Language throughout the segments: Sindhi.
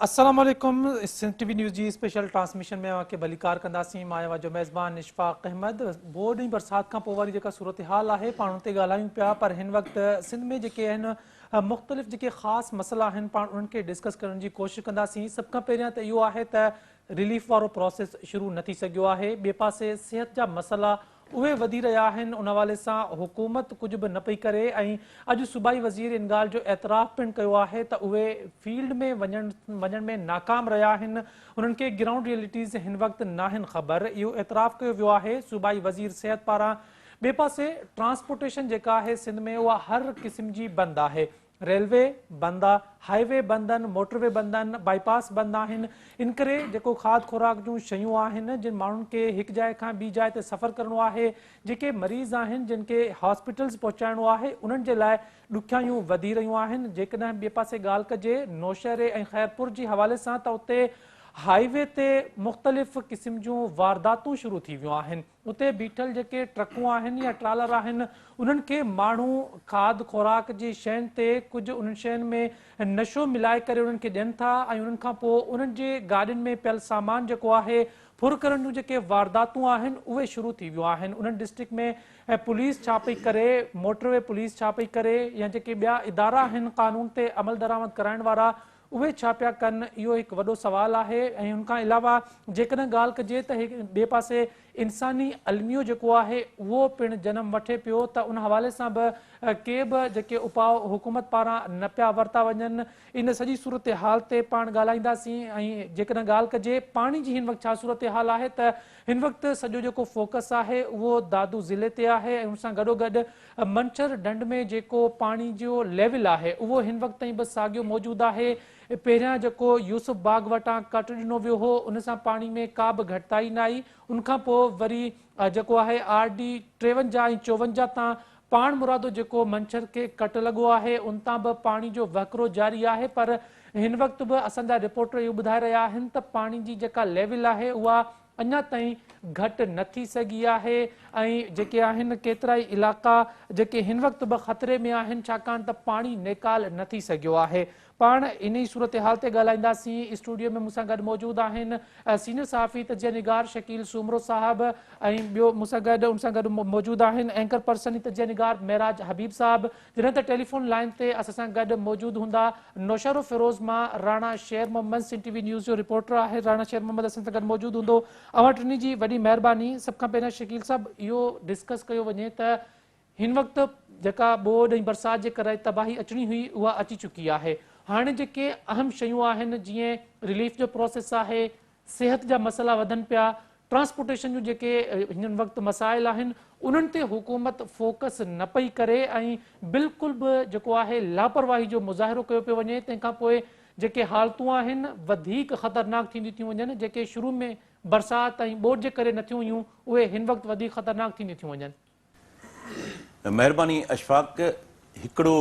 السلام عليڪم سنڌ ٽي وي نيوز جي اسپيشل ٽرانسميشن ۾ اوهان کي ڀليڪار ڪنداسين. مان اوهان جو ميزبان اشفاق احمد. ٻوڏ ۽ برسات کان پوء واري جيڪا صورتحال آهي پاڻ ان تي ڳالهايون پيا، پر هن وقت سنڌ ۾ جيڪي آهن مختلف جيڪي خاص مسئلا آهن پاڻ انهن کي ڊسڪس ڪرڻ جي ڪوشش ڪنداسين. سڀ کان پهريان ته اهو آهي ته رليف وارو پروسيس شروع نه ٿي سگهيو آهي، ٻئي پاسي صحت جا مسئلا اهي وڌي رهيا آهن، ان حوالي سان حڪومت ڪجهه به نه پئي ڪري ۽ اڄ صوبائي وزير ان ڳالهه جو اعتراف پڻ ڪيو آهي ته اهي فيلڊ ۾ وڃڻ وڃڻ ۾ ناڪام رهيا آهن، انهن کي گرائونڊ ريئلٽيز هن وقت ناهن خبر، اهو اعتراف ڪيو ويو آهي صوبائي وزير صحت پاران. ٻئي پاسي ٽرانسپورٽيشن جيڪا آهي سنڌ ۾ اها هر قسم جي بند آهي، ريلوي بند آ، هائي وي بند آهن، موٽر وي بند آهن، بائي پاس بند آهن، انڪري جيڪو کاڌ خوراڪ جون شيون آهن جن ماڻهن کي هڪ جاء کان ٻي جاء تي سفر ڪرڻو آهي، جيڪي مريض آهن جن کي هاسپيٽلز پهچائڻو آهي انهن جي لاء ڏکيائيون وڌي رهيون آهن، جيڪڏهن ٻئي پاسي ڳالهه ڪجي نوشهري ۽ خيرپور جي حوالي سان ته اتي هائي وي تي مختلف قسم جون وارداتون شروع ٿي ويون آهن. اتي بيٺل جيڪي ٽرڪون آهن يا ٽرالر آهن انهن کي ماڻهو کاڌ خوراڪ جي شين تي ڪجهه انهن شين ۾ نشو ملائي ڪري انهن کي ڏين ٿا ۽ انهن کان پوء انهن جي گاڏين ۾ پيل سامان جيڪو آهي ڦر ڪرڻ جون جيڪي وارداتون آهن اهي شروع ٿي ويون آهن. انهن ڊسٽرڪٽ ۾ پوليس ڇا پئي ڪري، موٽر وي پوليس ڇا پئي ڪري يا جيڪي ٻيا ادارا آهن قانون تي عملدرآمد ڪرائڻ وارا اهي ڇا پيا ڪن اهو هڪ وڏو سوال آهي ۽ ان کان علاوه جيڪڏهن ڳالهه ڪجي ته ٻئي پاسي انساني الميو جيڪو آهي اهو پڻ جنم وٺي پيو ته ان حوالي سان به ڪي به جيڪي اپاء حڪومت پاران نه پيا ورتا وڃن. ان سڄي صورتحال تي پاڻ ڳالهائينداسين ۽ جيڪڏهن ڳالهه ڪجي پاڻي جي هن وقت ڇا صورتحال آهي ته هن وقت سڄو جيڪو فوڪس آهي اهو دادو ضلعي تي آهي ۽ ان سان گڏوگڏ منڇر ڍنڍ ۾ جيڪو پاڻي جو ليول آهي اهو هن وقت تائين به ساڳيو موجود آهي. پهريان جيڪو يوسف باغ وٽان ڪٽ ڏنو ويو هو ان سان پاڻي ۾ ڪا به گهٽتائي نه آئي. ان کان پوء وري جيڪو آهي آر ڊي 53 ۽ 54 تان پاڻ مرادو جيڪو منڇر کي ڪٽ لڳو آهي ان تان به پاڻي جو وهڪرو جاري آهي پر هن وقت به اسان جا رپورٽر اهو ٻڌائي رهيا آهن ته پاڻي جي جيڪا ليول آهي اها اڃا تائين گهٽ نه ٿي سگهي آهي ۽ جيڪي آهن ڪيترائي علائقا جيڪي هن وقت به خطري ۾ آهن ڇاڪاڻ ته پاڻي نيڪال نه ٿي سگهيو آهي. پاڻ انهي صورتحال تي ڳالهائينداسين. اسٽوڊيو ۾ مون سان گڏ موجود آهن سينيئر صحافي تجزيه نگار شڪيل سومرو صاحب ۽ ٻيو مون سان گڏ ان سان گڏ موجود آهن اينڪر پرسن ۽ تجزيه نگار معراج حبيب صاحب. جڏهن ته ٽيليفون لائين تي اسان سان گڏ موجود هوندا نوشهروفيروز مان Rana Sher Muhammad Sindh T V news جو رپورٽر آهي راڻا شير محمد اسان سان گڏ موجود هوندو. اوهان ٽنهي جي وڏي مهرباني. سڀ کان پهريان شڪيل صاحب اهو ڊسڪس ڪيو وڃي ته هن وقت جيڪا ٻوڏ ۽ برسات جي ڪري تباهي اچڻي هئي اها اچي چڪي آهي هاڻي جيڪي اهم شيون آهن جيئن رليف جو پروسيس آهي صحت جا مسئلا وڌن پيا، ٽرانسپورٽيشن جون جيڪي هن وقت مسائل آهن انهن تي حڪومت فوڪس نه پئي ڪري ۽ بلڪل به جيڪو آهي لاپرواهي جو مظاهرو ڪيو پيو وڃي تنهن کان پوء جيڪي حالتون آهن وڌيڪ خطرناڪ ٿينديون ٿيون وڃن جيڪي شروع ۾ برسات ۽ ٻوڏ جي ڪري نه ٿيون هيون اهي هن وقت وڌيڪ خطرناڪ ٿينديون ٿيون وڃن. مهرباني اشفاق، هڪڙو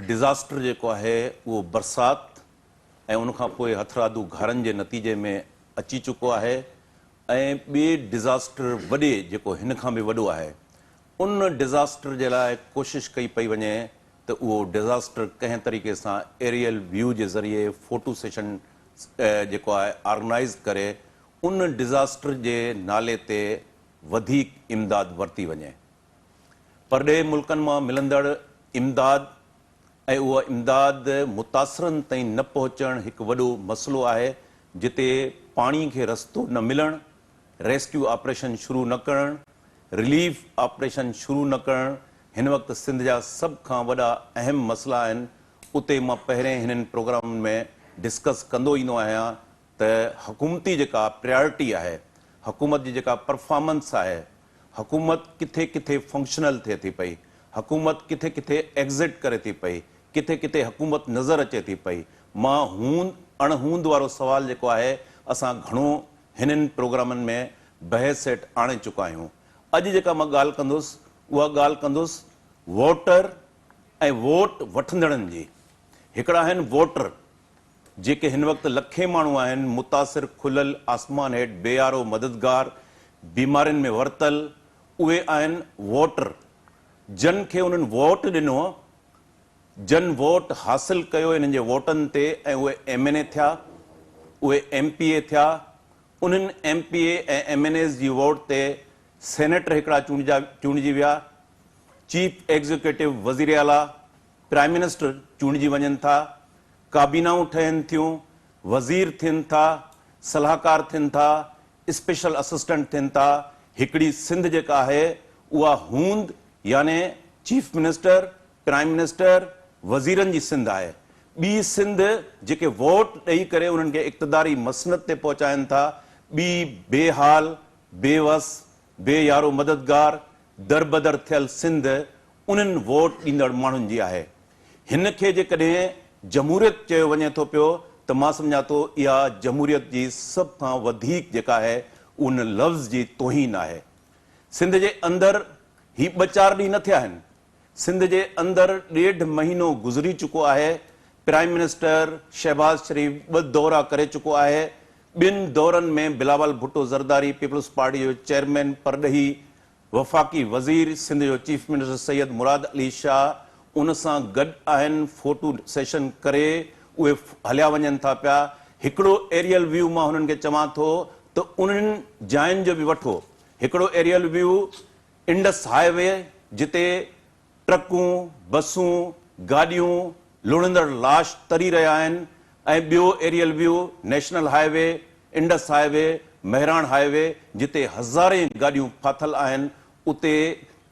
ڊزاسٽر جيڪو آهي اهو برسات ۽ ان کان پوء هٿرادو گهارن جي نتيجي ۾ اچي چڪو آهي ۽ ٻي ڊزاسٽر وڏي جيڪو هن کان به وڏو آهي ان ڊزاسٽر جي لاء ڪوشش ڪئي پئي وڃي ته اهو ڊزاسٽر ڪنهن طريقي سان ايريل ويو جي ذريعي فوٽو سيشن جيڪو آهي آرگنائيز ڪري ان ڊزاسٽر جي نالي تي وڌيڪ امداد ورتي وڃي. پرڏيهي ملڪن مان ملندڙ امداد ۽ اها امداد متاثرن تائين نه پهچڻ هڪ وڏو مسئلو آهي، جتي پاڻي کي رستو نه ملڻ، ريسڪيو آپريشن شروع نه ڪرڻ، رليف آپريشن شروع نه ڪرڻ هن وقت سنڌ جا سڀ کان وڏا اهم مسئلا آهن، اتي مان پهرين هنن پروگرامن ۾ ڊسڪس ڪندو ايندو آهيان ته حڪومتي جيڪا پريارٽي آهي، حڪومت جي جيڪا پرفارمنس آهي، حڪومت ڪٿي ڪٿي فنڪشنل ٿئي ٿي پئي، حڪومت ڪٿي ڪٿي ايگزٽ ڪري ٿي پئي، ڪٿي ڪٿي حڪومت نظر اچي ٿي پئي. مان هوند اڻ هوند وارو سوال جيڪو آهي اسان گهڻو هنن پروگرامن ۾ بحث هيٺ آڻي چڪا آهيون. اڄ جيڪا مان ڳالهه ڪندس اها ڳالهه ڪندس ووٽر ۽ ووٽ وٺندڙن جي. هڪڙا آهن ووٽر جيڪي هن وقت لکين ماڻهو آهن متاثر کليل آسمان هيٺ بي يارو مددگار بيمارين ۾ ورتل اهي آهن ووٽر جن کي انهن ووٽ ڏنو جن ووٽ حاصل ڪيو انهن جي ووٽن تي ۽ اهي ايم اين اي ٿيا، اهي ايم پي اي ٿيا، انهن M P A ۽ M N As جي ووٽ تي سينيٽر هڪڙا چونڊجا چونڊجي ويا، چيف ايگزيڪيوٽو وزير اعليٰ، پرائم منسٽر چونڊجي وڃن ٿا، ڪابينائون ٺهن ٿيون، وزير ٿين ٿا، صلاحڪار ٿين ٿا، اسپيشل اسسٽنٽ ٿين ٿا، هڪڙي سنڌ جيڪا آهي اها هوند يعني چيف منسٽر، پرائم منسٽر، وزيرن جي سنڌ آهي. ٻي سنڌ جيڪي ووٽ ڏئي ڪري انهن کي اقتداري مسند تي پهچائن ٿا، ٻي بي حال، بي وس، بي يارو مددگار، دربدر ٿيل سنڌ انهن ووٽ ڏيندڙ ماڻهن جي آهي. هن کي جيڪڏهن جمهوريت چيو وڃي ٿو پيو ته مان سمجهان ٿو اها جمهوريت جي سڀ کان وڌيڪ جيڪا آهي ان لفظ جي توهين آهي. سنڌ جي اندر هي ٻه چار ڏينهن نه ٿيا آهن، سنڌ جي اندر ڏيڍ مهينو گذري چڪو آهي، پرائم منسٽر شهباز شريف ٻه دورا ڪري چڪو آهي، ٻن دورن ۾ بلاول ڀٽو زرداري پيپلز پارٽي جو چيئرمين پرڏيهي وفاقي وزير سنڌ جو چيف منسٽر سيد مراد علي شاهه ان سان گڏ آهن، فوٽو سيشن ڪري اهي هليا وڃن ٿا پيا، هڪڙو ايريل ويو مان هنن کي چوان ٿو ته انهن جاين جو به وٺو، هڪڙو ايريل ويو انڊس هاء وي جتي ٽرڪون، بسون، گاڏيون لڙهندڙ لاش تري رهيا آهن ۽ ٻيو aerial view national highway, Indus highway, Mehran highway جتي هزارين گاڏيون ڦاٿل آهن اتي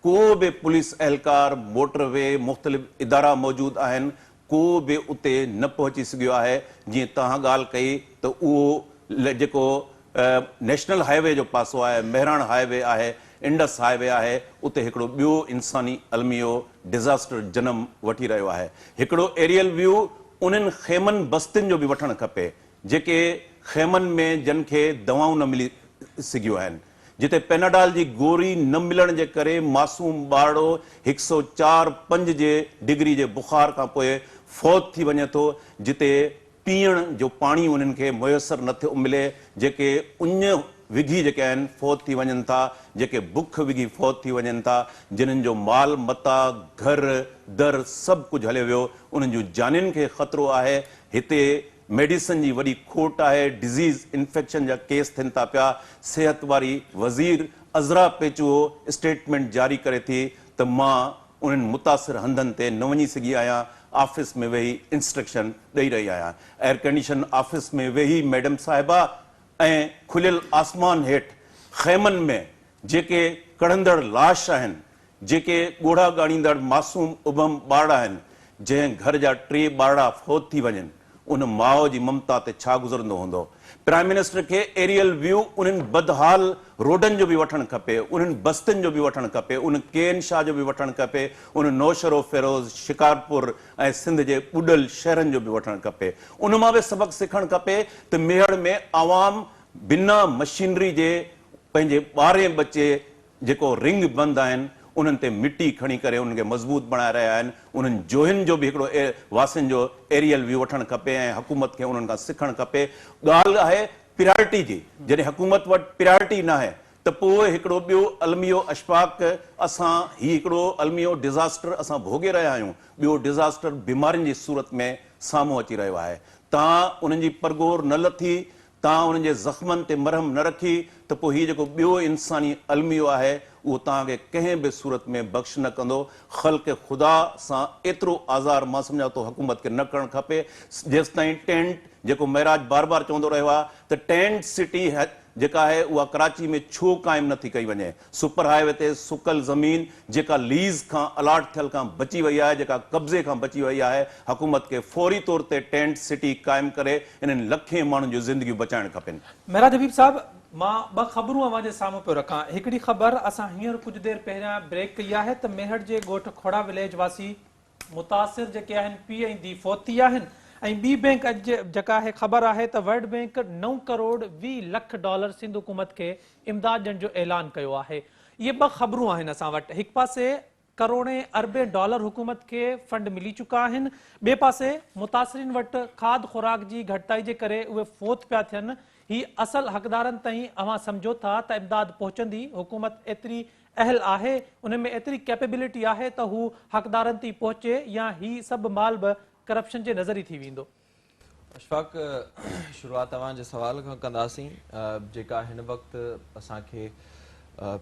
ڪو به پوليس اهلڪار، موٽر وي، مختلف ادارا موجود آهن ڪو به اتي نه پهچي سگهيو آهي، جيئن توهان ڳالهه ڪئي ته اهو جيڪو نيشنل هاء وي جو پاسو آهي، مهراڻ هاء وي آهي، انڊس هاء وي آهي، اتي هڪڙو ٻيو انساني الميو، ڊزاسٽر، جنم وٺي رهيو آهي. هڪڙو ايريل ويو انهن خيمن بستين جو به وٺڻ کپي، جيڪي خيمن ۾ جن کي دوائون نه ملي سگهيون آهن. جتي پيناڊال جي گوري نه ملڻ جي ڪري معصوم ٻارڙو هڪ سئو چار پنج جي ڊگري جي بخار کان پوء فوت ٿي وڃي ٿو، جتي پيئڻ جو پاڻي انهن کي ميسر نه ٿيو ملي، جيڪي اڃ وگهي جيڪي آهن فوت ٿي وڃن ٿا، جيڪي بک وگهي فوت ٿي وڃن ٿا، جنھن جو مال متاع، گهر در سڀ ڪجهه هليو ويو، انهن جون جانين کي خطرو آهي، هتي ميڊيسن جي وڏي کوٽ آهي، ڊزيز انفيڪشن جا ڪيس ٿين ٿا پيا، صحت واري وزير عذرا پيچوهو اسٽيٽمينٽ جاري ڪري ٿي ته مان انهن متاثر هنڌن تي نه وڃي سگهي آهيان، آفيس ۾ ويهي انسٽرڪشن ڏئي رهي آهيان، ايئرڪنڊيشن آفيس ۾ ويهي ميڊم صاحبه ۽ کليل آسمان هيٺ خيمن ۾ جيڪي ڪڙهندڙ لاش آهن، جيڪي ڳوڙها ڳاڙيندڙ معصوم ابهم ٻارڙا آهن، جنهن گهر جا ٽي ٻارڙا فوت ٿي وڃن، ان ماء جي ممتا تي ڇا گذرندو هوندو؟ پرائم منسٽر کي ايريل ويو انهن بدحال روڊن جو به وٺڻ کپي، انهن بستين جو به وٺڻ کپي، ان ڪي اين شاهه جو به وٺڻ کپي، ان نوشهروفيروز، شڪارپور ۽ سنڌ جي ٻڏل شهرن جو به وٺڻ کپي. ان مان به سبق سکڻ کپي ته ميهڙ ۾ عوام بنا مشينري جي پنهنجي ٻارين ٻچي جيڪو رنگ بند آهن انهن تي مٽي کڻي ڪري انهن کي مضبوط بڻائي رهيا آهن انهن جوهين جو به هڪڙو واسين جو ايريل ويو وٺڻ کپي ۽ حڪومت کي انهن کان سکڻ کپي ڳالهه آهي پريارٽي جي جڏهن حڪومت وٽ پريارٽي ناهي ته پوء هڪڙو ٻيو الميو اشفاق اسان هي هڪڙو الميو ڊزاسٽر اسان ڀوڳي رهيا آهيون ٻيو ڊزاسٽر بيمارين جي صورت ۾ سامهون اچي رهيو آهي تان انهن جي پرگهور نه لٿي توهان انهن جي زخمن تي مرهم نه رکي ته پوء هي جيڪو ٻيو انساني الميو آهي اهو توهان کي ڪنهن به صورت ۾ بخش نه ڪندو. خلق خدا سان ايترو آزار مان سمجهان ٿو حڪومت کي نه ڪرڻ کپي. جيستائين ٽينٽ جيڪو معراج بار بار چوندو رهيو آهي ته ٽينٽ سٽي جيڪا آهي اها ڪراچي ۾ ڇو قائم نه ٿي ڪئي وڃي. سپر هاء وي تي سڪل زمين جيڪا ليز کان الاٽ ٿيل کان بچي وئي آهي، جيڪا قبضي کان بچي وئي آهي، حڪومت کي فوري طور تي ٽينٽ سٽي قائم ڪري انهن لکين ماڻهن جون زندگيون بچائڻ کپن. معراج حبيب صاحب مان ٻه خبرون اوهان جي سامهون پيو رکان، هڪڙي خبر اسان هينئر ڪجهه دير پهريان بريڪ ڪئي آهي ته ميهڙ جي ڳوٺ کوڙا وليج واسي متاثر جيڪي آهن پيء ۽ ڌيء فوت ٿي ويا آهن ۽ ٻي بينڪ اڄ جيڪا آهي خبر آهي ته ورلڊ بينڪ نو ڪروڙ 20 لک ڊالر سنڌ حڪومت کي امداد ڏيڻ جو اعلان ڪيو آهي. اهي ٻه خبرون آهن اسان وٽ هڪ پاسي ڪروڙين اربين ڊالر حڪومت کي فنڊ ملي چڪا آهن ٻئي پاسي متاثرين وٽ کاڌ خوراڪ جي گهٽتائي جي ڪري اهي فوت پيا ٿين. هي اصل حقدارن تائين اوهان سمجهو ٿا ته امداد پهچندي؟ حڪومت ايتري اهل آهي، ان ۾ ايتري ڪيپيبلٽي آهي ته هو حقدارن تائين پهچي يا هي سڀ مال به ڪرپشن جي نظر ئي ٿي ويندو؟ اشفاق، شروعات اوهان جي سوال کان ڪنداسين، جيڪا هن وقت اسان کي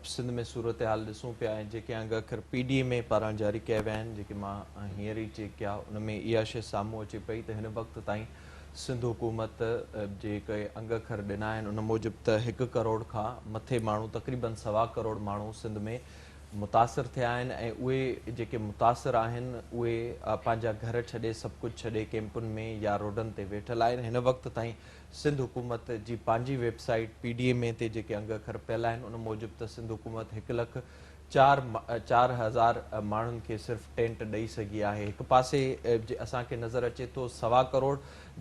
سنڌ ۾ صورتحال ڏسون پيا ۽ جيڪي انگ اکر پي ڊي ايم اي پاران جاري ڪيا ويا آهن، جيڪي مان هينئر ئي چيڪ ڪيا، ان ۾ اها شيء سامهون اچي پئي ته هن وقت تائين سنڌ حڪومت جيڪي انگ اکر ڏنا آهن، ان موجب ته هڪ ڪروڙ کان مٿي ماڻهو، تقريبن سوا ڪروڙ ماڻهو سنڌ ۾ متاثر ٿيا آهن ۽ اهي جيڪي متاثر آهن اهي پنهنجا گهر ڇڏي سڀ ڪجهه ڇڏي ڪيمپن ۾ يا روڊن تي ويٺل آهن هن وقت تائين سنڌ حڪومت جي پنهنجي web site P D M A تي جيڪي انگ اکر پيل آهن ان موجب ته سنڌ حڪومت هڪ لک چار 4000 ماڻهن کي صرف ٽينٽ ڏئي سگهي آهي هڪ پاسي اسان کي نظر اچي ٿو سوا ڪروڙ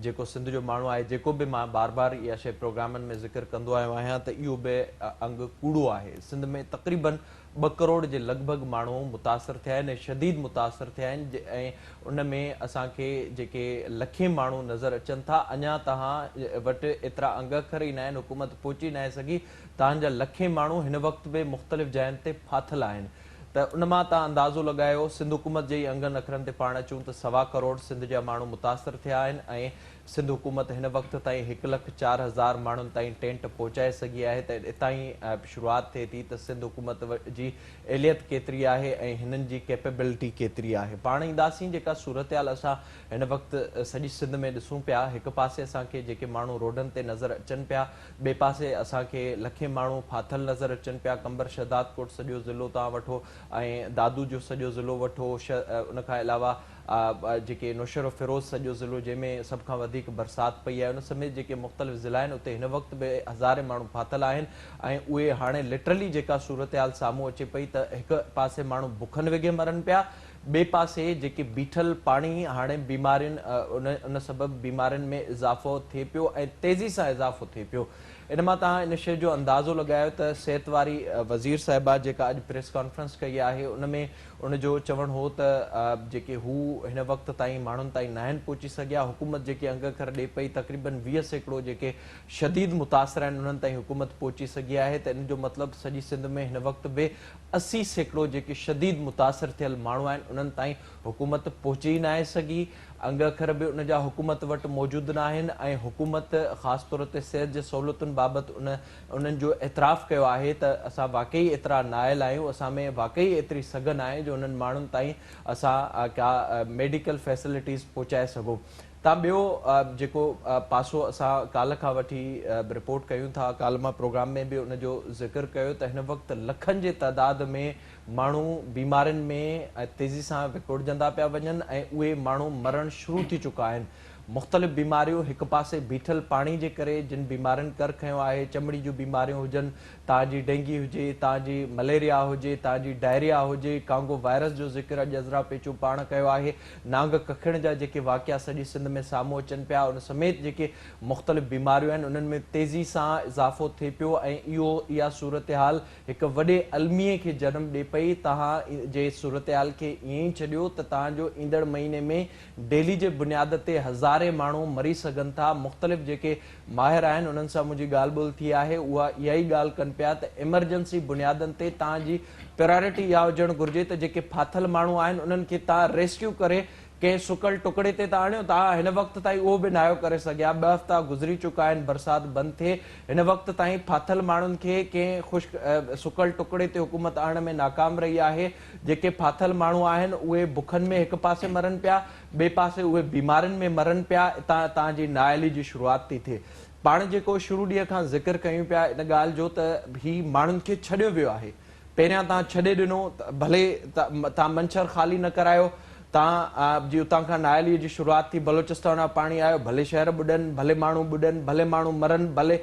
جيڪو سنڌ جو ماڻهو آهي جيڪو به مان بار بار اها شيء پروگرامن ۾ ذڪر ڪندو آيو آهيان ته اهو به انگ ڪوڙو آهي سنڌ ۾ تقريبن ٻه ڪروڙ جي لڳ ڀڳ ماڻهو متاثر ٿيا آهن ۽ شديد متاثر ٿيا آهن ۽ ان ۾ اسان کي جيڪي لکين ماڻهو نظر اچن ٿا اڃا توهان وٽ ايترا انگ اکر ئي ناهن حڪومت پهچي ناهي سگهي تان جا لکين ماڻهو هن وقت به مختلف جاين تي ڦاٿل آهن ته ان مان توهان اندازو لڳايو سنڌ حڪومت جي ئي انگن اکرن تي پاڻ اچون ته سوا ڪروڙ سنڌ جا ماڻهو متاثر ٿيا آهن ۽ سنڌ حڪومت هن وقت تائين هڪ لک 4000 ماڻهن تائين ٽينٽ پهچائي سگهي آهي ته اتان ئي شروعات ٿئي ٿي ته سنڌ حڪومت جي اهليت ڪيتري آهي ۽ هنن جي ڪيپيبلٽي ڪيتري آهي پاڻ اينداسين جيڪا صورتحال اسان هن وقت سڄي سنڌ ۾ ڏسون پيا هڪ پاسي اسان کي جيڪي ماڻهو روڊن تي نظر اچن پيا ٻئي پاسي اسان کي لکين ماڻهو ڦاٿل نظر اچن پيا، قمبر شهدادڪوٽ سڄو ضلعو توهان وٺو ۽ دادو جو سڄو ضلعو وٺو، ان کان علاوه جيڪي نوشهروفيروز سڄو ضلعو جنهن ۾ سڀ کان وڌيڪ برسات پئي آهي ان سميت جيڪي مختلف ضلعا آهن اتي هن وقت به هزارين ماڻهو ڦاٿل آهن ۽ اهي هاڻي لٽرلي جيڪا صورتحال سامهون اچي پئي ته هڪ پاسي ماڻهو بکن وگهي مرن پيا ٻئي پاسي جيڪي بيٺل پاڻي هاڻي بيمارين ان سبب بيمارين ۾ اضافو ٿئي پيو ۽ تيزي سان اضافو ٿئي پيو ان مان توهان ان شيء جو اندازو لڳايو ته صحت واري وزير صاحبه جيڪا اڄ پريس ڪانفرنس ڪئي آهي ان ۾ ان جو چوڻ هو ته جيڪي هو هن وقت تائين ماڻهن تائين ناهن پهچي سگهيا حڪومت جيڪي انگ اکر ڏئي پئي تقريبن 20% جيڪي شديد متاثر آهن انهن تائين حڪومت پهچي سگهي آهي ته ان جو مطلب سڄي سنڌ ۾ هن وقت به 80% جيڪي شديد متاثر ٿيل ماڻهو آهن انهن تائين حڪومت پهچي ئي ناهي سگهي، انگ اکر به ان جا حڪومت وٽ موجود ناهن ۽ حڪومت خاص طور تي صحت جي سهولتن بابت ان انهن جو اعتراف ڪيو آهي ته اسان واقعي ايترا نااهل آهيون اسان ۾ واقعي ايتري سگهه ناهي جو انهن ماڻهن تائين اسان ڪا ميڊيڪل فيسلٽيز پهچائي سگهون. تان ٻيو جيڪو پاسو اسان ڪالهه کان وٺي رپورٽ ڪيون ٿا، ڪالهه مان پروگرام ۾ به ان جو ذڪر ڪيو ته هن وقت لکن جي تعداد ۾ ماڻهو بيمارين ۾ تيزي سان وڪوڙجندا پيا وڃن ۽ اهي ماڻهو مرڻ شروع ٿي چڪا آهن. مختلف بيماريون هڪ پاسي بيٺل پاڻي جي ڪري جن بيمارين ڪر کنيو آهي، چمڙي جون بيماريون هجن، تان جي ڊينگي هجي، تان جي مليريا هجي، تان جي ڊائريا هجي، ڪانگو وائرس جو ذڪر اڄ عذرا پيچون پاڻ ڪيو آهي، نانگ ڪکڻ جا جيڪي واقعا سڄي سنڌ ۾ سامهون اچن پيا ان سميت جيڪي مختلف بيماريون آهن انهن ۾ تيزي سان اضافو ٿئي پيو ۽ اهو اها صورتحال هڪ وڏي الميي کي جنم ڏئي پئي توهان جي صورتحال کي ائين ئي ڇڏيو ته توهان جو ايندڙ مهيني ۾ ڊيلي جي بنياد تي هزارين ماڻهو مري سگهن ٿا مختلف جيڪي ماهر آهن انهن سان منهنجي ڳالهه ٻولهه ٿي آهي اها اها ئي ڳالهه ڪن پيا ته ايمرجنسي بنيادن تي توهان جي پرائرٽي اها هجڻ گهرجي ته جيڪي ڦاٿل ماڻهو آهن انهن کي توهان ريسڪيو ڪري ڪنهن سڪل ٽڪڙي تي ته آڻيو توهان هن وقت تائين اهو به ناهيو ڪري سگهيا ٻه هفتا گذري چڪا آهن برسات بند ٿئي هن وقت تائين ڦاٿل ماڻهن کي ڪنهن خشڪ سڪل ٽڪڙي تي حڪومت آڻڻ ۾ ناڪام رهي آهي جيڪي ڦاٿل ماڻهو آهن اهي بکن ۾ هڪ پاسي مرن پيا ٻئي پاسي اهي بيمارين ۾ مرن پيا، اتان اتان جي نااهلي جي شروعات ٿي ٿئي. پاڻ جيڪو شروع ڏينهن کان ذڪر ڪيون پيا ان ڳالهه جو ته هي ماڻهن کي ڇڏيو ويو آهي. پهريان تان ڇڏي ڏنو ته ڀلي تان منڇر خالي نه ڪرايو، تان جي اتان کان نااهلي جي شروعات ٿي، بلوچستان کان پاڻي آيو، ڀلي شهر ٻڏن، ڀلي ماڻهو ٻڏن، ڀلي ماڻهو مرن، ڀلي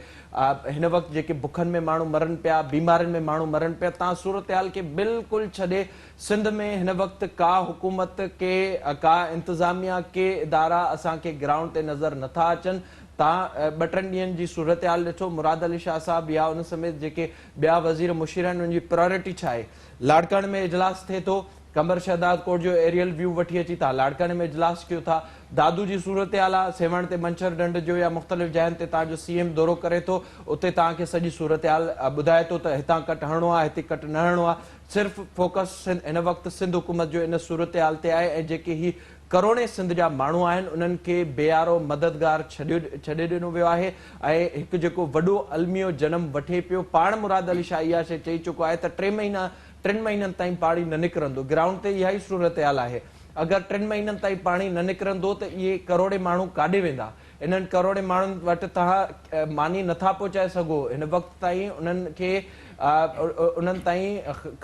هن وقت جيڪي بکن ۾ ماڻهو مرن پيا، بيمارين ۾ ماڻهو مرن پيا، تان صورتحال کي بلڪل ڇڏي سنڌ ۾ هن وقت ڪا حڪومت، ڪي ڪا انتظاميا، ڪي ادارا اسان کي گرائونڊ تي نظر نه ٿا اچن. تان ٻه ٽن ڏينهن جي صورتحال ڏٺو، مراد علي شاهه صاحب يا ان سميت جيڪي ٻيا وزير مشير آهن انهن جي پرائرٽي ڇا آهي؟ لاڙڪاڻي ۾ اجلاس ٿئي ٿو، قمبر شهداد ڪوٽ جو ايريل ويو وٺي اچي توهان لاڙڪاڻي ۾ اجلاس ڪيو ٿا. دادو جي صورتحال آ، سيوهڻ تي منڇر ڍنڍ جو يا مختلف جاين تي توهان جو سي ايم دورو ڪري ٿو، اتي توهان کي سڄي صورتحال ٻڌائي ٿو ته هتان ڪٽ هڻڻو آ، هتي ڪٽ نه هڻڻو آ. صرف فوڪس هن وقت سنڌ حڪومت جو ان صورتحال تي آهي ۽ جيڪي هي ڪروڙين سنڌ جا ماڻهو آهن انهن کي بي يارو مددگار ڇڏيو ڇڏي ڏنو ويو آهي ۽ هڪ جيڪو وڏو الميو جنم وٺي پيو پاڻ مراد علي شاهه اها شيء چئي چڪو آهي ته ٽي مهينا ٽن مهينن تائين پاڻي نه نڪرندو گرائونڊ تي اها ئي صورتحال آهي اگر ٽن مهينن تائين پاڻي نه نڪرندو ته اهي ڪروڙين ماڻهو ڪاڏي ويندا انهن ڪروڙين ماڻهن وٽ توهان ماني نه ٿا پهچائي سگهو، هن وقت تائين انهن کي انهن تائين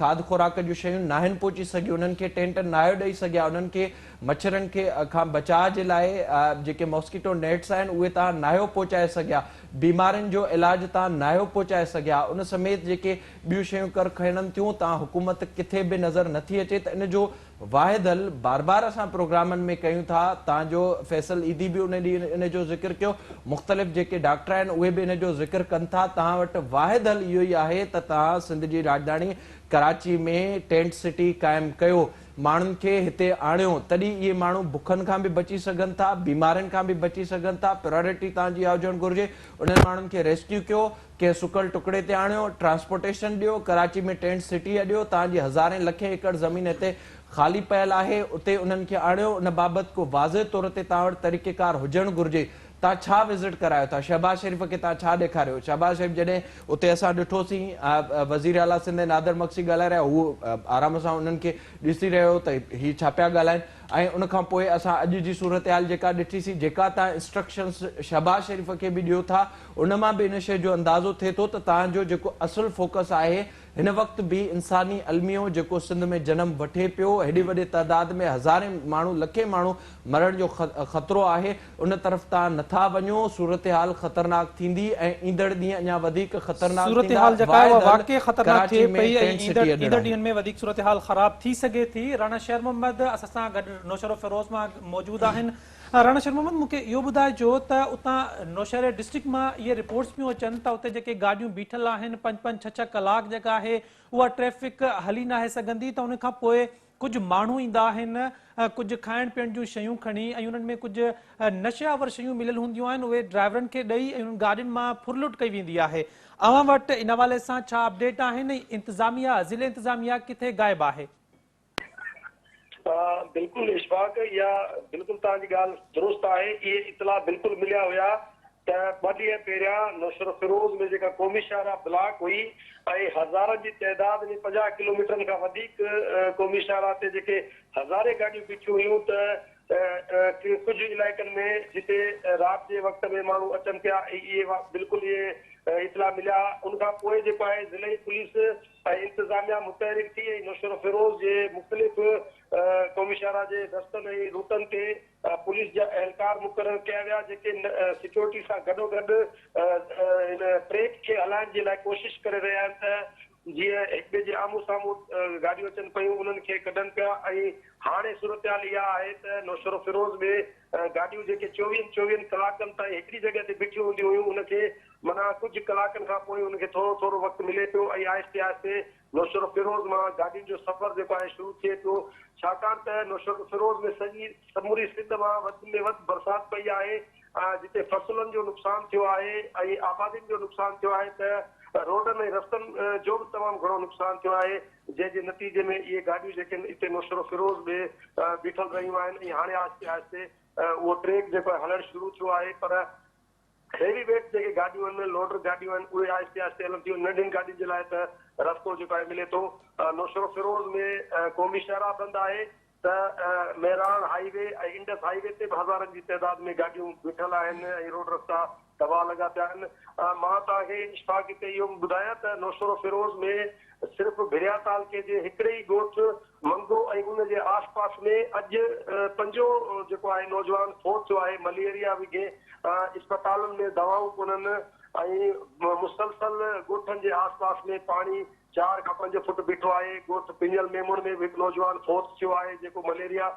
کاڌ خوراڪ جون شيون ناهن پهچي سگهيون، انهن کي ٽينٽ ناهيو ڏئي سگهيا، انهن کي مڇرن کي کان بچاء جي لاء جيڪي ماسڪيٽو نيٽس آهن اهي توهان ناهيو پهچائي سگهيا، بيمارين جو علاج توهان ناهيو پهچائي سگهيا، ان سميت جيڪي ٻيون شيون ڪر کڻن ٿيون توهان حڪومت ڪٿي به نظر نه ٿي اچي ته ان جو واحد حل بار بار اسان پروگرامن ۾ ڪيون ٿا تان جو فيصل ايڌي به ان ڏينهن ان جو ذڪر ڪيو مختلف جيڪي ڊاڪٽر آهن اهي به ان جو ذڪر ڪن ٿا توهان وٽ واحد حل اهو ئي آهي ته توهان سنڌ جي راڄڌاڻي ڪراچي ۾ ٽينٽ سٽي قائم ڪيو ماڻهن کي هتي آڻيو تڏهن اهي ماڻهو بکن کان به بچي سگهن ٿا بيمارين کان به بچي سگهن ٿا پريارٽي توهان جي اها هجڻ گهرجي انهن ماڻهن کي ريسڪيو ڪيو ڪنهن سڪل ٽڪڙي تي آڻيو، ٽرانسپورٽيشن ڏيو، ڪراچي ۾ ٽينٽ سٽي اڏيو، توهان جي هزارين لکين ايڪڙ زمين هتي خالي پيل آهي، اتي انهن کي آڻيو، ان بابت ڪو واضح طور تي توهان وٽ طريقيڪار هجڻ گهرجي، توهان ڇا وزٽ ڪرايو ٿا، شهباز شريف کي توهان ڇا ڏيکاريو، شهباز شريف جڏهن اتي اسان ڏٺوسين وزير اعليٰ سنڌ نادر مگسي ڳالهائي رهيا هو آرام سان انهن کي ڏسي رهيو هو ته هي ڇا پيا ڳالهائن ۽ ان کان پوء اسان اڄ جي صورتحال جيڪا ڏٺي سين جيڪا توهان انسٽرڪشنز شهباز شريف کي به ڏيو ٿا ان مان به ان شيء جو اندازو ٿئي ٿو ته توهان جو جيڪو اصل فوڪس آهي هن وقت به انساني الميو جيڪو سنڌ ۾ جنم وٺي پيو هيڏي وڏي تعداد ۾ هزارين ماڻهو لکين ماڻهو مرڻ جو خطرو آهي ان طرف توهان نٿا وڃو صورتحال خطرناڪ ٿيندي ۽ ايندڙ ڏينهن اڃا وڌيڪ خطرناڪ ٿيندا صورتحال جيڪا آهي واحد اها حل واقعي خطرناڪ ڪراچي ٿئي ۾ پئي ۽ ٽينٽ ايندڙ سٽي اڏڻ ايندڙ آهي. ڏينهن ۾ وڌيڪ صورتحال خراب ٿي سگهي ٿي راڻا شير محمد اسان سان گڏ نوشهروفيروز مان موجود آهن. راڻا شير محمد مون کي اهو ٻڌائجو ته اتان نوشهري ڊسٽرڪٽ مان اهي رپورٽس پيون اچن ته اتي جيڪي گاڏيون بيٺل آهن پنج پنج ڇهه ڇهه ڪلاڪ جيڪا آهي اها ٽريفڪ هلي ناهي سگهندي ته ان کان پوء ڪجهه ماڻهو ايندا آهن ڪجهه کائڻ پيئڻ جون شيون کڻي ۽ انهن ۾ ڪجهه نشي آور شيون مليل هونديون آهن اهي ڊرائيورن کي ڏئي ۽ انهن گاڏين مان ڦرلٽ ڪئي ويندي آهي اوهان وٽ ان حوالي سان ڇا اپڊيٽ آهن ۽ انتظاميا ضلعي انتظاميا ڪٿي غائب آهي. بلڪل اشفاق اها بلڪل توهان جي ڳالهه درست آهي اهي اطلاع بلڪل مليا هيا ته ٻه ڏينهن پهريان نوشهروفيروز ۾ جيڪا قومي شاهراهه بلاڪ هئي ۽ هزارن جي تعداد ۾ 50 ڪلوميٽرن کان وڌيڪ قومي شاهراهه تي جيڪي هزارين گاڏيون بيٺيون هيون ته ڪجهه علائقن ۾ جتي رات جي وقت ۾ ماڻهو اچن پيا اهي بلڪل اهي اطلاع مليا ان کان پوء جيڪو آهي ضلعي پوليس ۽ انتظاميا متحرڪ ٿي ۽ نوشهروفيروز جي مختلف قومي شاهراهه جي رستن ۽ روٽن تي پوليس جا اهلڪار مقرر ڪيا ويا جيڪي سيڪيورٽي سان گڏوگڏ هن ٽريڪ کي هلائڻ جي لاء ڪوشش ڪري رهيا آهن ته جيئن هڪ ٻئي جي آمهون سامهون گاڏيون اچن پيون انهن کي ڪڍن پيا ۽ هاڻي صورتحال اها آهي ته نوشهروفيروز ۾ گاڏيون جيڪي چوويهن چوويهن ڪلاڪن تائين هڪڙي جڳهه تي بيٺيون هونديون هيون ان کي معنيٰ ڪجهه ڪلاڪن کان پوء ان کي ٿورو ٿورو وقت ملي پيو ۽ آهستي آهستي نوشهروفيروز مان گاڏين جو سفر جيڪو آهي شروع ٿئي پيو ڇاڪاڻ ته نوشهروفيروز ۾ سڄي سموري سنڌ مان وڌ ۾ وڌ برسات پئي آهي جتي فصلن جو نقصان ٿيو آهي ۽ آبادين جو نقصان ٿيو آهي ته روڊن ۽ رستن جو به تمام گهڻو نقصان ٿيو آهي جنهن جي نتيجي ۾ اهي گاڏيون جيڪي آهن اتي نوشهروفيروز ۾ بيٺل رهيون آهن ۽ هاڻي آهستي آهستي اهو ٽريڪ جيڪو آهي هلڻ شروع ٿيو آهي پر هيوي ويٽ جيڪي گاڏيون آهن، لوڊر گاڏيون آهن، اهي آهستي آهستي هلن ٿيون، ننڍين گاڏين جي لاء ته رستو جيڪو آهي ملي ٿو. نوشهروفيروز ۾ قومي شاهراهه بند آهي ته Mehran highway ۽ Indus highway تي به هزارن جي تعداد ۾ گاڏيون بيٺل آهن ۽ روڊ رستا تباهه لڳا پيا آهن. مان توهان کي اشفاق هتي اهو به ٻڌايان ته نوشهروفيروز ۾ صرف ڀريا تعلقي جي هڪڙي ئي ڳوٺ منگو ۽ ان جي آس پاس ۾ اڄ پنجون جيڪو آهي نوجوان فوت ٿيو آهي، مليريا وگهي اسپتالن ۾ دوائون ڪونهن ۽ مسلسل ڳوٺن جي آس پاس ۾ پاڻي 4 کان 5 فوٽ بيٺو آهي، ڳوٺ پنجل ميمڻ ۾ به هڪ نوجوان فوت ٿيو آهي جيڪو مليريا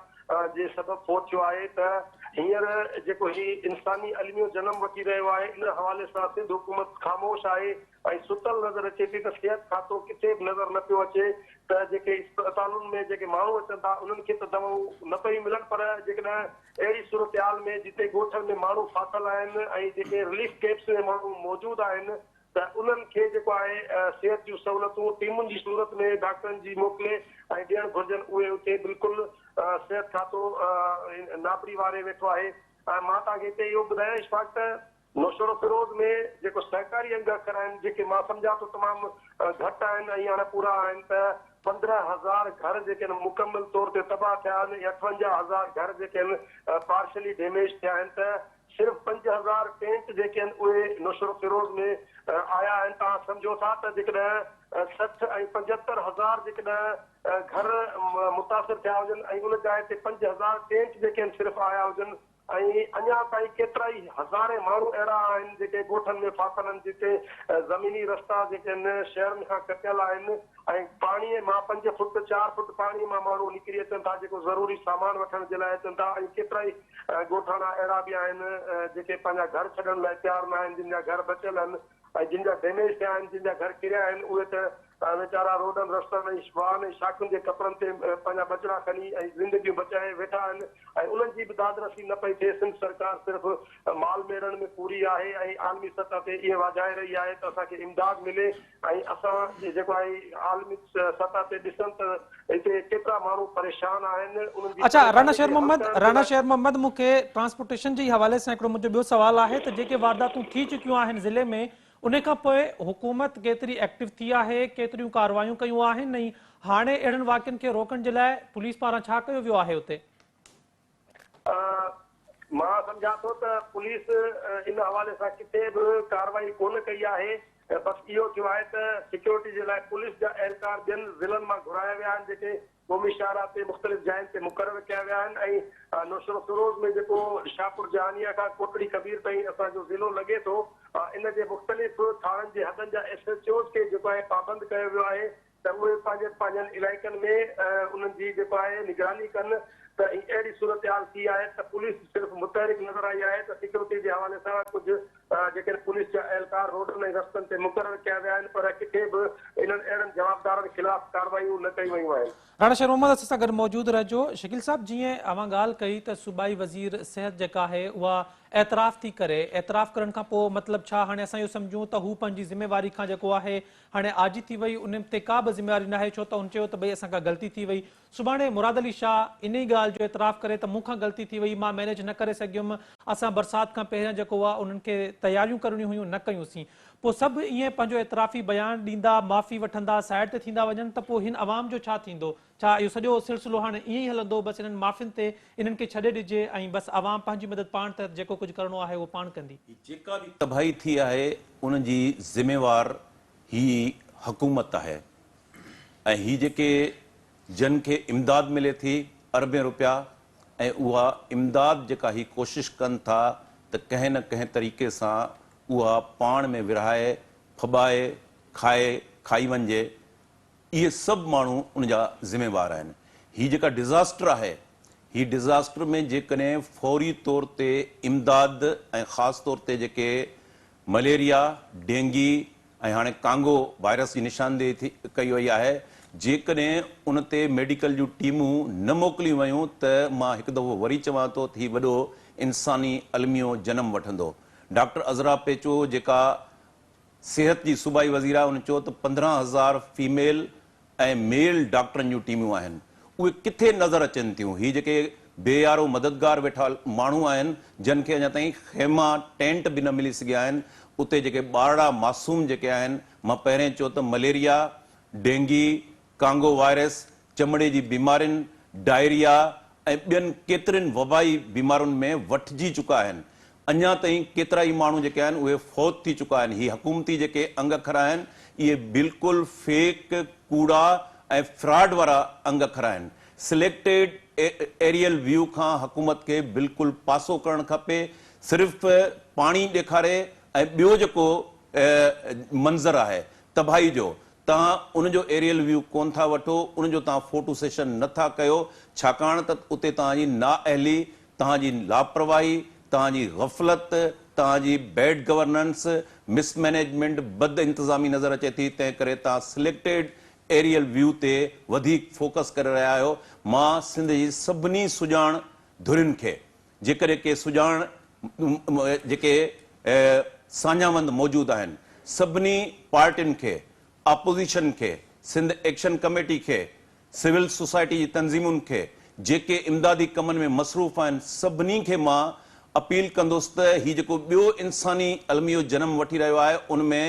جي سبب فوت ٿيو آهي ته هينئر جيڪو هي انساني الميو جنم وٺي رهيو آهي ان حوالي سان سنڌ حڪومت خاموش آهي ۽ ستل نظر اچي ٿي ته صحت کاتو ڪٿي به نظر نه پيو اچي ته جيڪي اسپتالن ۾ جيڪي ماڻهو اچن ٿا انهن کي ته دوائون نه پيون ملن پر جيڪڏهن اهڙي صورتحال ۾ جتي ڳوٺن ۾ ماڻهو ڦاٿل آهن ۽ جيڪي رليف ڪيمپس ۾ ماڻهو موجود آهن ته انهن کي جيڪو آهي صحت جون سهولتون ٽيمن جي صورت ۾ ڊاڪٽرن جي موڪلي ۽ ڏيڻ گهرجن اهي اتي بلڪل صحت کاتو نابري واري ويٺو آهي ۽ مان توهان کي هتي اهو ٻڌايان اشفاق ته نوشهروفيروز ۾ جيڪو سهڪاري انگ اکر آهن جيڪي مان سمجهان ٿو تمام گهٽ آهن ۽ اڻ پورا آهن ته 15 هزار گهر جيڪي آهن مڪمل طور تي تباهه ٿيا آهن ۽ 58 هزار گهر جيڪي آهن پارشلي ڊيميج ٿيا آهن ته صرف 5000 ٽينٽ جيڪي آهن اهي نوشهروفيروز ۾ آيا آهن توهان سمجهو ٿا ته جيڪڏهن 60 ۽ 75 هزار جيڪڏهن گهر متاثر ٿيا هجن ۽ ان جاء تي 5000 ٽينٽ جيڪي آهن صرف آيا هجن ۽ اڃا تائين ڪيترائي هزارين ماڻهو اهڙا آهن جيڪي ڳوٺن ۾ ڦاٿل آهن جتي زميني رستا جيڪي آهن شهرن کان ڪٽيل آهن ۽ پاڻي مان پنج فوٽ چار فوٽ پاڻي مان ماڻهو نڪري اچن ٿا جيڪو ضروري سامان وٺڻ جي لاء اچن ٿا ۽ ڪيترائي ڳوٺاڻا اهڙا به آهن جيڪي پنهنجا گهر ڇڏڻ لاء تيار نه آهن جن جا گهر بچيل آهن ۽ جن جا ڊيميج ٿيا آهن جن جا گهر ڪريا آهن اهي ته ويچارا روڊن رستن ۽ واهن ۽ شاخن جي ڪپرن تي پنهنجا ٻچڙا کڻي ۽ زندگيون بچائي ويٺا آهن ۽ انهن جي به داد رسي نه پئي ٿئي. سنڌ سرڪار صرف مال ميڙڻ ۾ پوري آهي ۽ عالمي سطح تي ائين واجهائي رهي آهي ته اسان کي امداد ملي ۽ اسان جيڪو آهي عالمي سطح تي ڏسن ته هتي ڪيترا ماڻهو پريشان آهن انهن جي اڇا رانا پريشاني شير کي حل محمد ڪرڻ جي رانا لاء. شير محمد مون کي ٽرانسپورٽيشن جي حوالي سان هڪڙو منهنجو ٻيو سوال آهي ته جيڪي وارداتون ٿي چڪيون آهن ضلعي ۾ ان کان پوء حڪومت ڪيتري ايڪٽو ٿي آهي، ڪيتريون ڪارروايون ڪيون آهن ۽ هاڻي اهڙن واقعن کي روڪڻ جي لاء پوليس پاران ڇا ڪيو ويو آهي اتي؟ مان سمجهان ٿو ته پوليس ان حوالي سان ڪٿي به ڪارروائي ڪونه ڪئي آهي، بس اهو ٿيو آهي ته سيڪيورٽي جي لاء پوليس جا اهلڪار ٻين ضلعن مان گهرايا ويا آهن جيڪي قومي شاهراهه تي مختلف جاين تي مقرر ڪيا ويا آهن ۽ نوشهروفيروز ۾ جيڪو شاهپور جهانيان کان ڪوٽڙي ڪبير تائين اسان جو ضلعو لڳي ٿو ان جي مختلف ٿاڻن جي حدن جا ايس ايڇ اوز کي جيڪو آهي پابند ڪيو ويو آهي ته اهي پنهنجن پنهنجن علائقن ۾ انهن جي جيڪو آهي نگراني ڪن ته اهڙي صورتحال ٿي آهي ته پوليس صرف متحرڪ نظر آئي آهي ته سيڪيورٽي جي حوالي سان ڪجهه جيڪڏهن پوليس جا اهلڪار روڊن ۽ رستن تي مقرر ڪيا ويا آهن پر ڪٿي به انهن اهڙن جوابدارن خلاف ڪارروايون نه ڪيون ويون آهن. راڻا شير محمد اسان سان گڏ موجود رهجو. شڪيل صاحب جيئن اوهان ڳالهه ڪئي ته صوبائي وزير صحت جيڪا آهي اها اعتراف ٿي ڪري، اعتراف ڪرڻ کان پوء مطلب ڇا هاڻي اسان اهو سمجهون ته هو پنهنجي ذميواري کان جيڪو آهي هاڻي عاجز ٿي وئي ان تي ڪا به ذميواري ناهي ڇو ته هن چيو ته ڀئي اسان کان غلطي ٿي وئي سڀاڻي مراد علي شاهه انهي ڳالهه جو اعتراف ڪري ته مون کان غلطي ٿي وئي، مان مئنيج نه ڪري سگهيم، اسان برسات کان پهريان جيڪو آ انهن کي تياريون ڪرڻيون هيون نه ڪيون سين. پوء سڀ ائين پنهنجو اعترافي بيان ڏيندا، معافي وٺندا، سائيڊ تي ٿيندا وڃن ته پوء هن عوام جو ڇا ٿيندو؟ ڇا اهو سڄو سلسلو هاڻي ائين ئي هلندو بس انهن معافين تي انهن کي ڇڏي ڏجي ۽ بس عوام پنهنجي مدد پاڻ تحت جيڪو ڪجهه ڪرڻو آهي اهو پاڻ ڪندي؟ هي جيڪا به تباهي ٿي آهي ان جي ذميوار هي حڪومت آهي ۽ هي جيڪي جن کي امداد ملي ٿي اربين روپيا ۽ اها امداد جيڪا هي ڪوشش ڪن ٿا ته ڪنهن نه ڪنهن طريقي سان اها پاڻ ۾ ورهائي ڦٻائي کائي کائي وڃجي اهي سڀ ماڻهو ان جا ذميوار آهن هي جيڪا ڊزاسٽر آهي هي ڊزاسٽر ۾ جيڪڏهن فوري طور تي امداد ۽ خاص طور تي جيڪي مليريا، ڊينگي ۽ هاڻي ڪانگو وائرس جي نشاندهي ٿي ڪئي وئي آهي، جيڪڏهن ان تي ميڊيڪل جون ٽيمون نه موڪليون ويون ته مان هڪ دفعو وري چوان ٿو ته هي وڏو انساني الميو جنم وٺندو. ڊاڪٽر عذرا پيچوهو جيڪا صحت جي صوبائي وزير آهي ان چيو ته 15 هزار فيميل ۽ ميل ڊاڪٽرن جون ٽيمون آهن اهي ڪٿي نظر اچن ٿيون؟ هي جيڪي بي يارو مددگار ويٺا ماڻهو آهن جن کي اڃا تائين خيما ٽينٽ به نه ملي سگهيا آهن اتي جيڪي ٻارڙا معصوم جيڪي آهن مان پهرين چيو ته مليريا، ڊينگي، ڪانگو وائرس، چمڙي جي بيمارين، ڊائريا ۽ ٻين ڪيترين وبائي بيمارين ۾ وٺجي چڪا آهن اڃا تائين ڪيترائي ماڻهو جيڪي آهن اهي فوت ٿي چڪا آهن، هي حڪومتي جيڪي انگ اکر آهن اهي بلڪل فيڪ، ڪوڙا ۽ فراڊ وارا انگ اکر آهن، سليڪٽيڊ ايريل ويو کان حڪومت کي بلڪل پاسو ڪرڻ کپي، صرف پاڻي ڏيکاري ۽ ٻيو جيڪو منظر آهي تباهي جو. توهان ان جو ايريل ويو ڪونه ٿا وٺو، ان جو توهان فوٽو سيشن نه ٿا ڪيو، ڇاڪاڻ ته اتي توهان جي نااهلي، توهان جي لاپرواهي، توهان جي غفلت، توهان جي بيڊ گورننس، مس مئنيجمينٽ، بد انتظامي نظر اچي ٿي، تنهن ڪري توهان سليڪٽيڊ ايريل ويو تي وڌيڪ فوڪس ڪري رهيا آهيو. مان سنڌ جي سڀني سڄاڻ ڌرين کي، جيڪڏهن ڪي سڄاڻ جيڪي ساڃاهوند موجود آهن، سڀني پارٽين کي، اپوزيشن کي، سنڌ ايڪشن ڪميٽي کي، سول سوسائٽي جي تنظيمن کي، جيڪي امدادي ڪمن ۾ مصروف آهن، سڀني کي مان اپيل ڪندس ته هي جيڪو ٻيو انساني الميو جنم وٺي رهيو آهي، ان ۾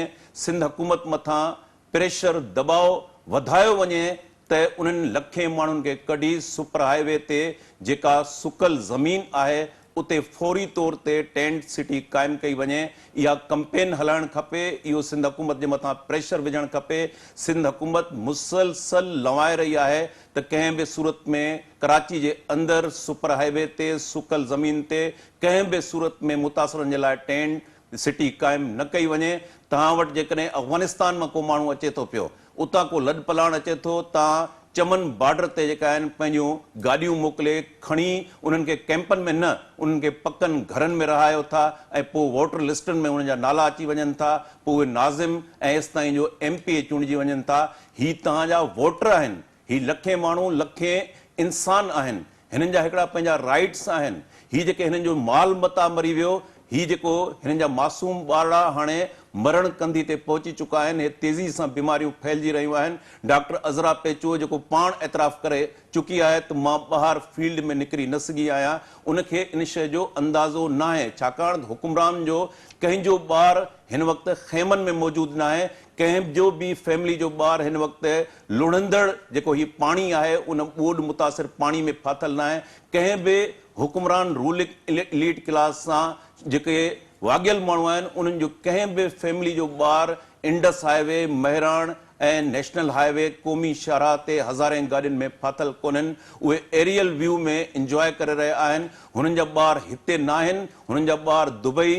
سنڌ حڪومت مٿان پريشر، دٻاء، وڌايو وڃي ته انهن لکين ماڻهن کي ڪڍي سپر هاء وي تي جيڪا سڪل زمين آهي اتي فوري طور تي ٽينٽ سٽي قائم ڪئي وڃي، اها ڪمپين هلائڻ کپي، اهو سنڌ حڪومت جي مٿان پريشر وجهڻ کپي، سنڌ حڪومت مسلسل لنوائي رهي آهي ته ڪنهن به صورت ۾ ڪراچي جي اندر سپر هاء وي تي سڪل زمين تي ڪنهن به صورت ۾ متاثرن جي لاء ٽينٽ سٽي قائم نه ڪئي وڃي، توهان وٽ جيڪڏهن افغانستان مان ڪو ماڻهو اچي ٿو پيو، اتان ڪو لڏپلاڻ اچي ٿو، توهان چمن بارڊر تي جيڪا آهن پنهنجون گاڏيون موڪلي کڻي انهن کي ڪئمپن ۾ نه انهن کي پڪن گهرن ۾ رهايو ٿا ۽ پوء ووٽر لسٽن ۾ انهن جا نالا اچي وڃن ٿا، پوء اهي ناظم ۽ ايستائين جو ايم پي اي چونڊجي وڃن ٿا، هي توهان جا ووٽر آهن، هي لکين ماڻهو لکين انسان آهن، هنن جا هڪڙا پنهنجا رائيٽس آهن، هي جيڪي هنن جو مال متاع مري ويو، هي جيڪو هنن جا معصوم ٻارڙا هاڻي مرڻ ڪنڌي تي پهچي چڪا آهن، هي تيزي سان بيماريون ڦهلجي رهيون آهن، ڊاڪٽر عذرا پيچوهو جيڪو پاڻ اعتراف ڪري چڪي آهي ته مان ٻاهر فيلڊ ۾ نڪري نه سگهي آهيان، ان کي ان شيء جو اندازو ناهي، ڇاڪاڻ ته حڪمران جو ڪنهن جو ٻار هن وقت خيمن ۾ موجود ناهي، ڪنهن جو به فيملي جو ٻار هن وقت لڙهندڙ جيڪو هي پاڻي آهي ان ٻوڏ متاثر پاڻي ۾ ڦاٿل ناهي، ڪنهن به حڪمران رولنگ ايليٽ ڪلاس سان جيڪي واڳيل ماڻهو آهن انهن جو ڪنهن به فيملي جو ٻار Indus highway, Mehran ۽ national highway قومي شاهراهه تي هزارين گاڏين ۾ ڦاٿل ڪونهن، اهي ايريل ويو ۾ انجواء ڪري رهيا آهن، هنن جا ٻار هتي ناهن، هنن جا ٻار Dubai,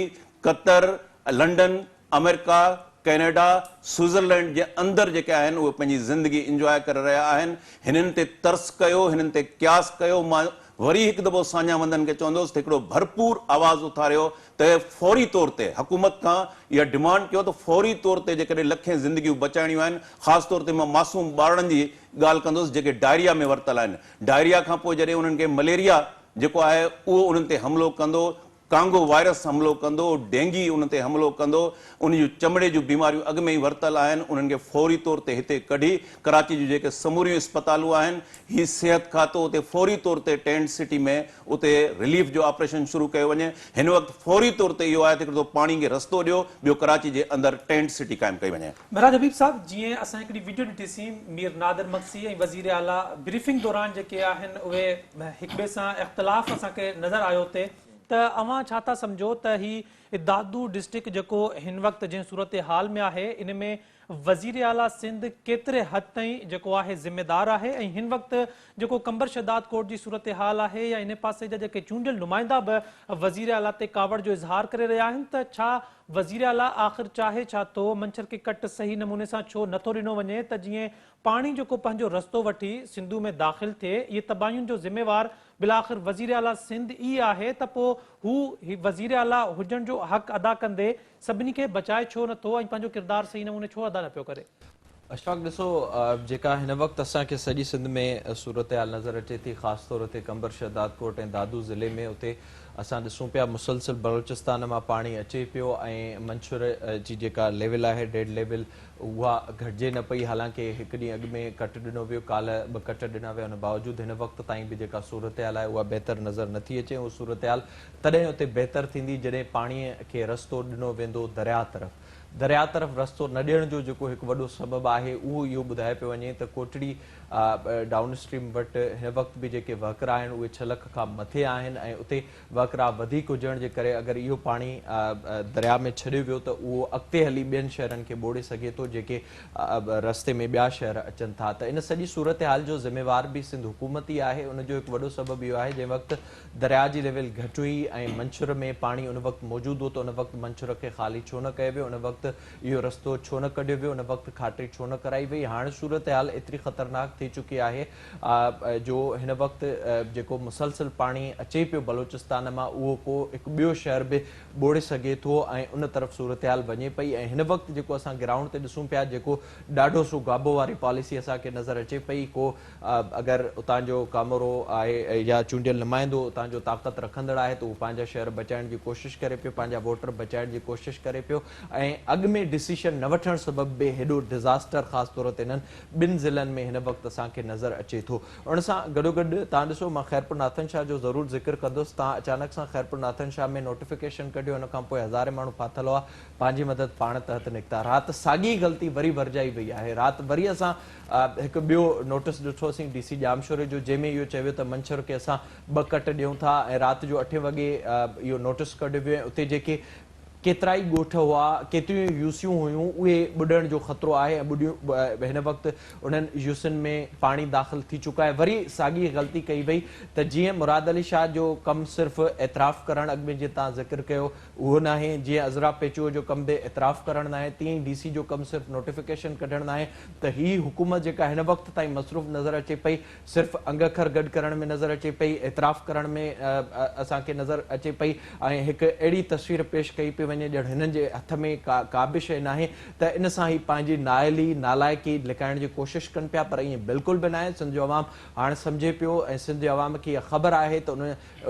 Qatar, London, America, Canada, Switzerland جي اندر جيڪي آهن اهي پنهنجي زندگي انجواء ڪري رهيا آهن، هنن تي ترس ڪيو، هنن تي قياس ڪيو، مان وري هڪ دفعو ساڃاهه وندن کي چوندس ته هڪڙو ڀرپور آواز اٿاريو ته فوري طور تي حڪومت کان اها ڊمانڊ ڪيو ته فوري طور تي جيڪڏهن لکين زندگيون بچائڻيون آهن، خاص طور تي مان معصوم ٻارڙن جي ڳالهه ڪندس جيڪي ڊائريا ۾ ورتل آهن، ڊائريا کان پوء جڏهن انهن کي مليريا جيڪو آهي اهو انهن تي حملو ڪندو، ڪانگو وائرس حملو ڪندو، ڊينگي انهن تي حملو ڪندو، انهن جون چمڙي جون بيماريون اڳ ۾ ئي ورتل آهن، انهن کي فوري طور تي هتي ڪڍي ڪراچي جون جيڪي سموريون اسپتالون آهن، هي صحت کاتو اتي فوري طور تي ٽينٽ سٽي ۾ اتي رليف جو آپريشن شروع ڪيو وڃي، هن وقت فوري طور تي اهو آهي ته هڪڙو ته پاڻي کي رستو ڏيو، ٻيو ڪراچي جي اندر ٽينٽ سٽي قائم ڪئي وڃي. معراج حبيب صاحب جيئن اسان هڪڙي وڊيو ڏٺي سين مير نادر مگسي ۽ وزير اعليٰ بريفنگ دوران جيڪي آهن اهي هڪٻئي سان اختلاف اسان کي نظر آيو اتي ته اوهان ڇا ٿا سمجهو ته هي دادو ڊسٽرڪٽ جيڪو هن وقت جنهن صورتحال ۾ آهي ان ۾ وزير اعليٰ سنڌ ڪيتري حد تائين جيڪو آهي ذميدار آهي ۽ هن وقت جيڪو قمبر شهداد ڪوٽ جي صورتحال آهي يا ان پاسي جا جيڪي چونڊيل نمائندا به وزير اعليٰ تي ڪاوڙ جو اظهار ڪري رهيا آهن ته ڇا وزير اعليٰ آخر چاهي ڇا ٿو منڇر کي ڪٽ صحيح نموني سان ڇو نٿو ڏنو وڃي ته جيئن پاڻي جيڪو پنهنجو رستو وٺي سنڌو ۾ داخل ٿئي اهي تباهين جو ذميوار بالاخر وزيراعليٰ سنڌ ئي آهي ته پوء هو وزيراعليٰ هجڻ جو حق ادا ڪندي سڀني کي بچائي ڇو نه ٿو ۽ پنهنجو ڪردار صحيح نموني ڇو ادا نه پيو ڪري؟ اشفاق ڏسو جيڪا هن وقت اسان کي سڄي سنڌ ۾ صورتحال نظر اچي ٿي خاص طور تي قمبر شهدادڪوٽ ۽ دادو ضلعي ۾ اتي اسان ڏسون پيا مسلسل بلوچستان مان پاڻي اچي پيو ۽ منڇر جي جيڪا ليول آهي ڊيڊ ليول اها گهٽجي نه پئي، حالانڪه هڪ ڏينهن اڳ ۾ ڪٽ ڏنو ويو، ڪالهه به ڪٽ ڏنا ويا، ان باوجود هن وقت تائين به جيڪا صورتحال آهي اها بهتر نظر نه ٿي اچي، اها صورتحال تڏهن اتي بهتر ٿيندي جڏهن پاڻي کي رستو ڏنو ويندو درياهه طرف. درياهه طرف رستو نه ڏيڻ جو جيڪو هڪ وڏو سبب آهي اهو اهو ٻڌايو پيو وڃي ته ڪوٽڙي ڊائون اسٽريم وٽ هن وقت به جيڪي وهڪرا آهن اهي ڇهه لک کان مٿي آهن ۽ اتي وهڪرا وڌيڪ هجڻ جي ڪري اگر اهو پاڻي درياء ۾ ڇڏيو ويو ته اهو اڳتي هلي ٻين شهرن کي ٻوڙي سگهي ٿو جيڪي رستي ۾ ٻيا شهر اچن ٿا ته ان سڄي صورتحال جو ذميوار به سنڌ حڪومت ئي آهي ان جو هڪ وڏو سبب اهو آهي جنهن وقت درياء جي ليول گهٽ هئي ۽ منڇر ۾ پاڻي ان وقت موجود هو ته ان وقت منڇر کي خالي ڇو نه ڪيو ويو ان وقت. وقت اهو رستو ڇو نه ڪڍيو ويو، ان وقت کاٽي ڇو نه ڪرائي وئي، هاڻ صورتحال ايتري خطرناڪ ٿي چڪي آهي جو هن وقت جيڪو مسلسل پاڻي اچي پيو بلوچستان مان اهو ڪو هڪ ٻيو شهر به ٻوڙي سگهي ٿو ۽ ان طرف صورتحال وڃي پئي ۽ هن وقت جيڪو اسان گرائونڊ تي ڏسون پيا جيڪو ڏاڍو سو گابو واري پاليسي اسان کي نظر اچي پئي ڪو اگر اتان جو ڪامورو آهي يا چونڊيل نمائندو اتان جو طاقت رکندڙ آهي ته اهو پنهنجا شهر بچائڻ جي ڪوشش ڪري پيو پنهنجا ووٽر بچائڻ جي ڪوشش ڪري پيو ۽ اڳ ۾ ڊسيشن نه وٺڻ سبب به هيڏو ڊزاسٽر خاص طور تي انهن ٻن ضلعن ۾ هن وقت اسان کي نظر اچي ٿو. ان سان گڏوگڏ توهان ڏسو مان خيرپور ناٿن شاهه جو ضرور ذڪر ڪندس توهان اچانڪ سان خيرپور ناٿن شاهه ۾ نوٽيفڪيشن ڪڍيو ان کان پوء هزارين ماڻهو ڦاٿل هئا پنهنجي مدد پاڻ تحت نڪتا رات ساڳي غلطي وري ورجائي وئي آهي رات وري اسان هڪ ٻيو نوٽس ڏٺوسين ڊي سي ڄامشوري جو جنهن ۾ اهو چيو ويو ته منڇر کي اسان ٻه ڪٽ ڏيون ٿا ۽ رات جو اٺين وڳي اهو نوٽس ڪڍيو ويو ۽ اتي جيڪي ڪيترائي ڳوٺ هئا، ڪيتريون ئي يوسيون هيون، اهي ٻڏڻ جو خطرو آهي ۽ ٻڏيون هن وقت انهن يوسين ۾ پاڻي داخل ٿي چڪو آهي، وري ساڳي غلطي ڪئي وئي ته جيئن مراد علي شاهه جو ڪم صرف اعتراف ڪرڻ اڳ ۾ جيئن توهان ذڪر ڪيو اهو ناهي، جيئن عذرا پيچوهو جو ڪم به اعتراف ڪرڻ ناهي تيئن ئي ڊي سي جو ڪم صرف نوٽيفڪيشن ڪڍڻ ناهي ته هي حڪومت جيڪا هن وقت تائين مصروف نظر اچي پئي صرف انگ اکر گڏ ڪرڻ ۾ نظر اچي پئي، اعتراف ڪرڻ ۾ اسان کي نظر اچي پئي ۽ هڪ اهڙي تصوير پيش ڪئي پئي وڃي ڄڻ هنن جي هٿ ۾ ڪا به شيء ناهي ته ان سان هي پنهنجي نااهلي، نالائقي لڪائڻ جي ڪوشش ڪن پيا پر ائين بلڪل به ناهي، سنڌ جو عوام هاڻ سمجهي پيو ۽ سنڌ جي عوام کي اها خبر آهي ته ان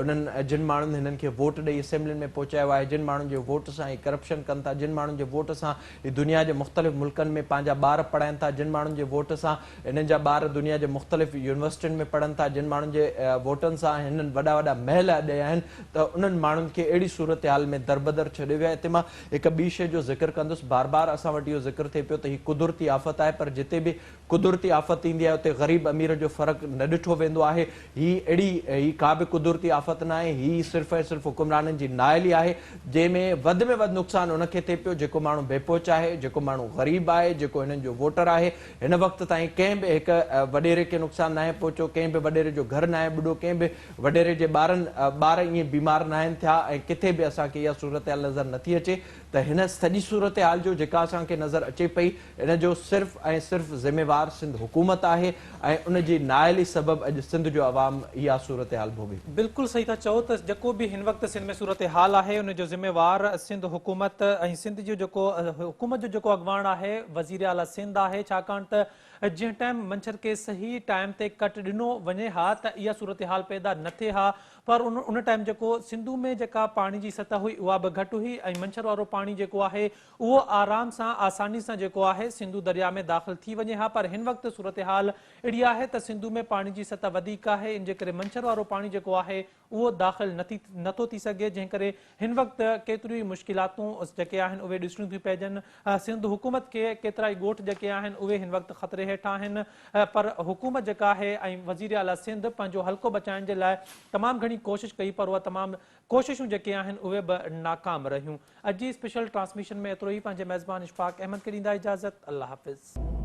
انهن جن ماڻهن هنن کي ووٽ ڏئي اسيمبلين ۾ پهچايو آهي، جن ماڻهن جي ووٽ سان هي ڪرپشن ڪن ٿا، جن ماڻهن جي ووٽ سان هي دنيا جي مختلف ملڪن ۾ پنهنجا ٻار پڙهائن ٿا، جن ماڻهن جي ووٽ سان هنن جا ٻار دنيا جي مختلف يونيورسٽين ۾ پڙهن ٿا، جن ماڻهن جي ووٽن سان هنن وڏا وڏا محل اڏيا آهن ته انهن ماڻهن کي اهڙي صورتحال ۾ دربدر ڇڏيو ويو آهي. اتي مان هڪ ٻي شيء جو ذڪر ڪندس، بار بار اسان وٽ اهو ذڪر ٿئي پيو ته هي قدرتي آفت آهي پر جتي به قدرتي آفت ايندي آهي اتي غريب امير جو فرق نه ڏٺو ويندو آهي. هي اهڙي هي ڪا به قدرتي آفت ناهي، هي صرف ۽ صرف حڪمرانن جي نااهلي آهي، جنهن ۾ وڌ ۾ وڌ نقصان ان کي ٿئي پيو جيڪو ماڻهو بي پهچ آهي، جيڪو ماڻهو غريب آهي، جيڪو هنن جو ووٽر آهي. هن وقت تائين ڪنهن به هڪ وڏيري کي نقصان ناهي پهچو، ڪنهن به وڏيري جو گهر ناهي ٻڏو، ڪنهن به وڏيري جي ٻارن ٻار ائين بيمار ناهن ٿيا ۽ ڪٿي به اسان کي اها صورتحال نظر نٿي اچي ته هن سڄي صورتحال جو جيڪا اسان کي نظر اچي پئي ان جو صرف ۽ صرف ذميوار سنڌ حڪومت آهي ۽ ان جي نااهلي سبب اڄ سنڌ جو عوام اها صورتحال ڀوڳي پيو. بلڪل صحيح ٿا چئو ته جيڪو به هن وقت سنڌ ۾ صورتحال آهي ان جو ذميوار سنڌ حڪومت ۽ سنڌ جو جيڪو حڪومت جو جيڪو اڳواڻ آهي وزير اعليٰ سنڌ آهي ڇاڪاڻ ته جنهن ٽائيم منڇر کي صحيح ٽائيم تي ڪٽ ڏنو وڃي ها ته اها صورتحال پيدا نه ٿئي ها پر ان ان ٽائيم جيڪو سنڌو ۾ جيڪا پاڻي جي سطح هئي اها به گهٽ هئي ۽ منڇر وارو پاڻي جيڪو آهي اهو آرام سان آساني سان جيڪو آهي سنڌو درياء ۾ داخل ٿي وڃي ها پر هن وقت صورتحال اهڙي آهي ته سنڌو ۾ پاڻي جي سطح وڌيڪ آهي ان جي ڪري منڇر وارو پاڻي جيڪو آهي اهو داخل نه ٿي نٿو ٿي سگهي جنهن ڪري هن وقت ڪيتريون ئي مشڪلاتون جيڪي آهن اهي ڏسڻيون ٿيون پئجن سنڌ حڪومت کي ڪيترائي ڳوٺ جيڪي آهن اهي هن وقت خطري هيٺ آهن پر حڪومت جيڪا آهي ۽ وزير اعليٰ سنڌ پنهنجو حلقو بچائڻ جي لاء تمام گهڻي ڪوشش ڪئي پر اها تمام ڪوششون جيڪي آهن اهي به ناڪام رهيون. اڄ جي اسپيشل ٽرانسميشن ۾ ايترو ئي پنهنجي ميزبان اشفاق احمد کي ڏيندا اجازت الله حافظ.